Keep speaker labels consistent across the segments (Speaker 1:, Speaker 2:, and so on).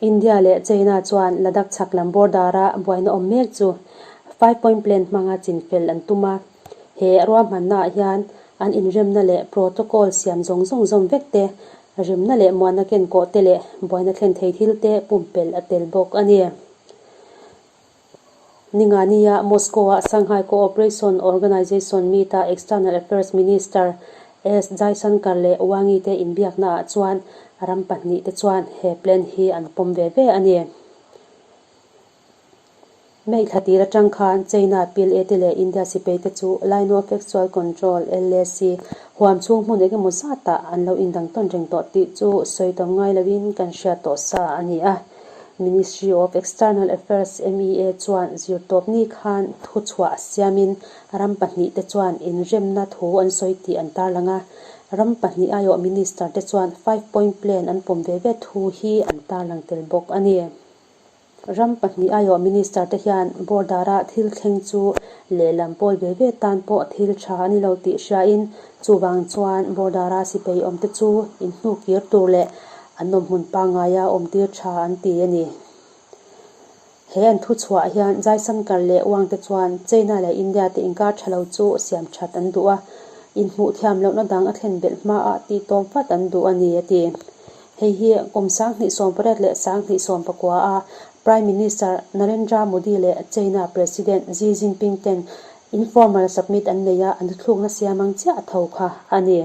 Speaker 1: India leh China chuan Ladakh chhak lam border-a buaina awm mek chu Five Point Plan hmanga chinfel an tum a. He ruahmannaah hian an inremna leh protocol siam zawng zawng zawm vek te, remna leh muanna kenkawh te leh buaina thlen thei thil te pumpelh a tel bawk a ni. Ningania Moscow-a Shanghai Cooperation Organization meet-a External Affairs Minister S Jaishankar leh Wang Yi te inbiaknaah chuan ram pahnihte chuan he plan hi an pawm ve ve a ni. May thla tir atang khan China PLA te leh India sipai te chu Line of Actual Control, LAC, huam chhung hmun eng emaw zatah an lo indang tawn reng tawh tih chu sawi tam ngai loin kan hriat tawh sa a ni a. Ministry of External Affairs, MEA, chuan zirtawpni khan thuchhuah siamin ram pahnihte chuan inremna thu an sawi tih an tarlang a. Ram pahnih aiawh minister te chuan Five Point Plan an pawm ve ve thu hi an tarlang tel bawk a ni. Ram pahnih aiawh minister te hian border-a thil thleng chu lehlam pawl ve ve tan pawh thil tha a ni lo tih hriain chuvang chuan border-a sipai awmte chu inhnukir tur leh an awmhmun pangngaia awmtir tha an ti a ni. He an thuchhuah hian Jaishankar leh Wang te chuan China leh India te inkar tha lo chu siam that an duh a, inhmuh thiam lohna dang a thlen belh hmaah tih tawp vat an duh a ni a ti. Hei hi kum 2018 leh 2019 a Prime Minister Narendra Modi leh China President Xi Jinping ten informal summit an nei a, an thuthlukna siam ang chiah a tho kha a ni.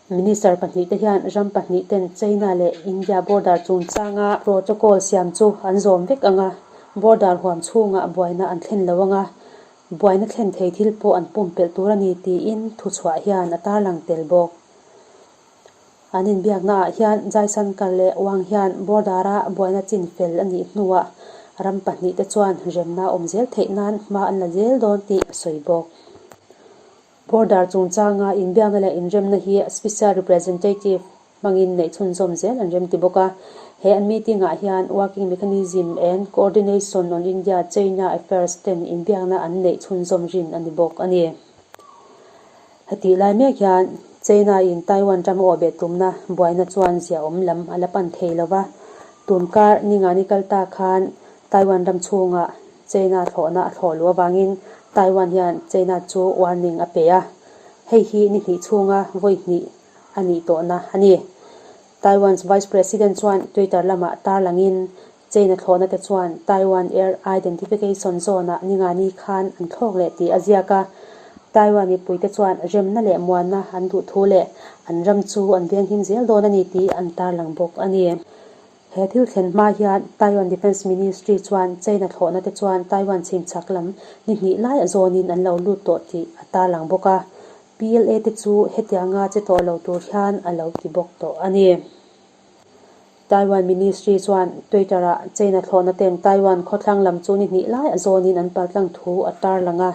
Speaker 1: Minister pahnihte hian ram pahnih ten China leh India border chungchanga protocol siam chu an zawm vek ang a, border huam chhungah buaina an thlen lo ang a, buaina thlen thei thil pawh an pumpelh tur a ni tiin thuchhuah hian a tarlang tel bawk. An inbiaknaah hian Jaishankar leh Wang hian border-a buaina chin fel a nih hnuah ram pahnihte chuan remna awm zel theih nan hma an la zel dawn tih a sawi bawk. Border chungchanga inbiakna leh inremna hi Special Representative hmangin neih chhunzawm zel an remti bawk a. He an meeting-ah hian Working Mechanism and Coordination on India-China Affairs ten inbiakna an neih chhunzawm rin a ni bawk a ni. Hetih lai mek hian China-in Taiwan ram a awhbeh tumna buaina chuan ziaawm lam a la pan thei lo va. Tunkar ningani kal ta khan Taiwan ram chhungah China thlawhna a thlawh luh avangin Taiwan hian China chu warning a pe a, hei hi ni hnih chhunga vawi hnih a nih tawhna a ni. Taiwan's Vice President chuan Twitter lamah tarlangin China thlawhna te chuan Taiwan Air Identification Zone-ah ningani khan an thlawk leh tih a ziak a. Taiwan mipuite chuan remna leh muanna an duh thu leh an ram chu an venghim zel dawn a ni tih an tarlang bawk a ni. He thil thlen hma hian Taiwan Defence Ministry chuan China thlawhna te chuan Taiwan chhimchhak lam ni hnih lai a zawnin an lo lut tawh tih a tarlang bawk a. PLA te chu hetianga che tawh lo tur hian a lo ti bawk tawh a ni. Taiwan Ministry chuan Twitter-ah China thlawhna ten Taiwan khawthlang lam chu ni hnih lai a zawnin an paltlang thu a tarlang a.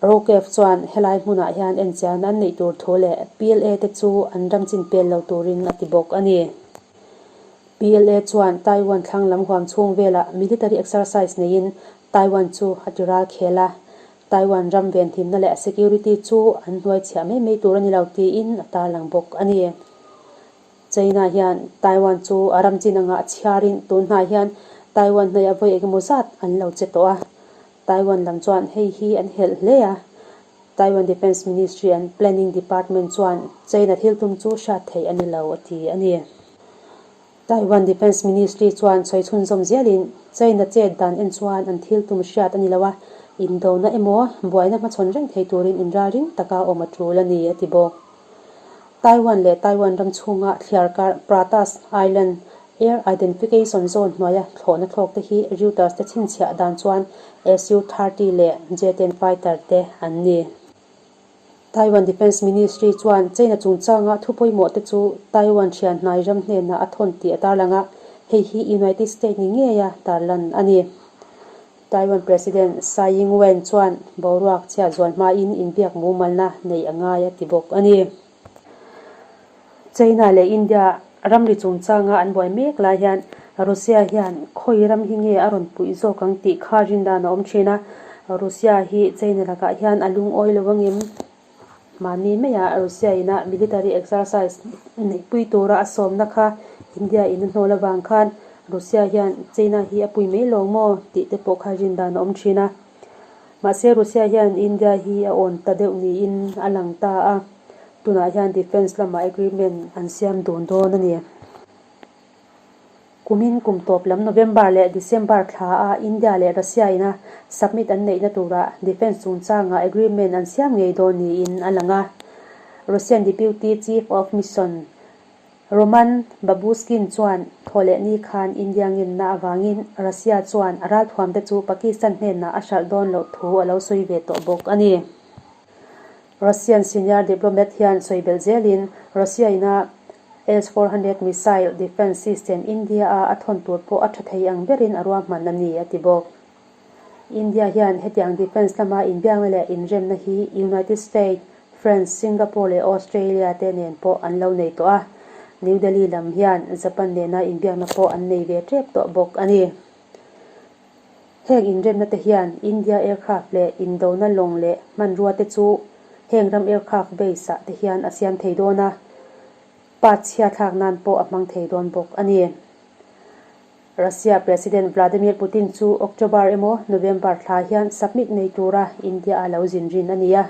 Speaker 1: Rokev chuan helai hmunah hian enchian an neih tur thu leh PLA te chu an ram chin pel lo turin a ti bawk a ni. PLA chuan Taiwan thlang lam huam chhung velah military exercise neiin Taiwan chu a ti ral khel a. Taiwan ram venhimna leh security chu an hnuaichhiah mai mai tur a ni lo tiin a tarlang bawk a ni. China hian Taiwan chu a ram chin anga a chhiarin tun hnai hian Taiwan hnaih vawi engemaw zat an lo che tawh a. Taiwan lam chuan hei hi an helh hle a. Taiwan Defence Ministry and Planning Department chuan China thil tum chu hriat theih a ni lo a ti a ni. Taiwan Defence Ministry chuan sawi chhunzawm zelin China chet dan en chuan an thil tum hriat a ni lo a, indona emaw buaina hmachhawn reng thei turin inralring taka awm a tul a ni a ti bawk. Taiwan leh Taiwan ram chhunga thliarkar Pratas Island Air Identification Zone hnuaia thlawhna thlawk te hi Reuters te chhinchhiah dan chuan Su-30 leh J-10 fighter te an ni. Taiwan Defence Ministry chuan China chungchanga thu pawimawh te chu Taiwan thian hnai ram hnenah a thawn tih a tarlang a, hei hi United States ni ngeia tarlan a ni. Taiwan President Tsai Ing-wen chuan boruak chhiat zual hmain inbiak mumalna neih a ngai a ti bawk a ni. China leh India ramri chungchanga an buai mek lai hian Russia hian khawi ram hi nge a rawn puih zawk ang tih kha rindan a awm thin a. Russia hi China lakah hian a lungawi lo angem? Mahni maiah Russia ina military exercise neihpui tura a sawmna kha India in a hnawl avang khan Russia hian China hi a pui mai lo maw tih te pawh kha rin dan a awm thin a. Mahse Russia hian India hi a awn ta deuh niin a lang ta a, tunah hian defence lamah agreement an siam dun dawn a ni. Kumin kum tawp lam November leh December thla a India leh Russia ina summit an neihna turah defence chungchangah agreement an siam ngei dawn niin a lang a. Russian Deputy Chief of Mission Roman Babushkin chuan thawhlehni khan India ngenna avangin Russia chuan a ralthuamte chu Pakistan hnenah a hralh dawn loh thu a lo sawi ve tawh bawk a ni. Russian senior diplomat hian sawi belh zelin Russia ina S-400 missile defence system India-a a thawn tur pawh a tha thei ang berin a ruahman a ni, a ti bawk. India hian hetiang defence lama inbiakna leh inremna hi United States, France, Singapore leh Australia te nen pawh an lo nei tawh a, New Delhi lam hian Japan nena inbiakna pawh an nei ve tep tawh bawk a ni. Heng inremna te hian India aircraft leh indona lawng leh hmanrua te chu heng ram aircraft base ah te hian a siam thei dawn a, pa chhia thlak nan pawh a hmang thei dawn bawk a ni. Russia President Vladimir Putin chu October emaw November thla hian summit nei tura India a lo zin rin a ni a,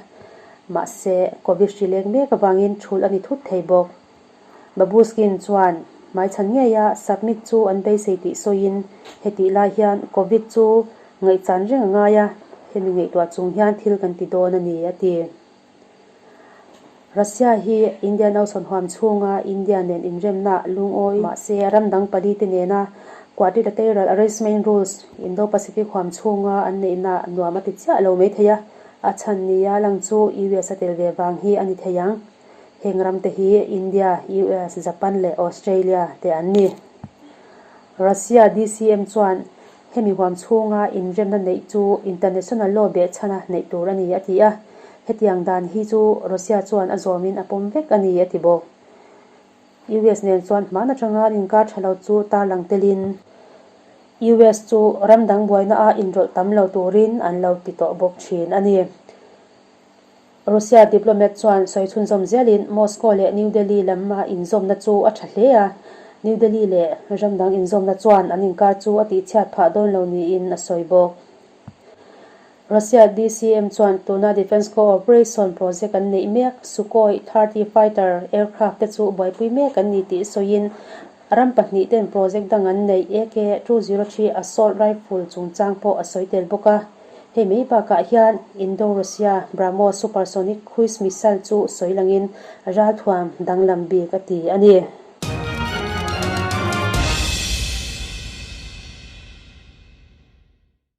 Speaker 1: mahse Covid hri leng mek avangin thulh a ni thut thei bawk. Babushkin chuan hmaichhan ngeia summit chu an beisei tih sawiin hetih lai hian Covid chu ngaihchan reng a ngai a, hemi ngaihtuah chung hian thil kan ti dawn a ni, a ti. Russia hi India nausawn huam chhunga India nen inremna lungawi mahse ram dang palite nena Quadrilateral Arrangement Rules Indo-Pacific huam chhunga an neihna nuam a ti chiah lo mai thei a, a chhan nia lang chu US a tel ve vang hi a ni thei ang. Heng ram te hi India, US, Japan leh Australia te an ni. Russia DCM chuan hemi huam chhunga inremna neih chu international law behchhana neih tur a ni a ti a, hetiang dan hi chu Russia chuan a zawmin a pawm vek a ni a ti bawk. US nen chuan hman atanga an inkar tha lo chu tarlang telin US chu ram dang buaina a inrawlh tam lo turin an lo ti tawh bawk thin a ni. Russia diplomat chuan sawi chhunzawm zelin Moscow leh New Delhi lama inzawmna chu a tha hle a, New Delhi leh ram dang inzawmna chuan an inkar chu a tihchhiat phah dawn lo niin a sawi bawk. Russia DCM chuan tuna Defence Cooperation project an neih mek Sukhoi 30 fighter aircraft te chu buaipui mek an ni tih sawiin ram pahnihten project dang an neih AK-203 assault rifle chungchang pawh a sawi tel bawk a. Hei mai bakah hian Indo-Russia BrahMos supersonic cruise missile chu sawi langin ralthuam danglam bik a ti a ni.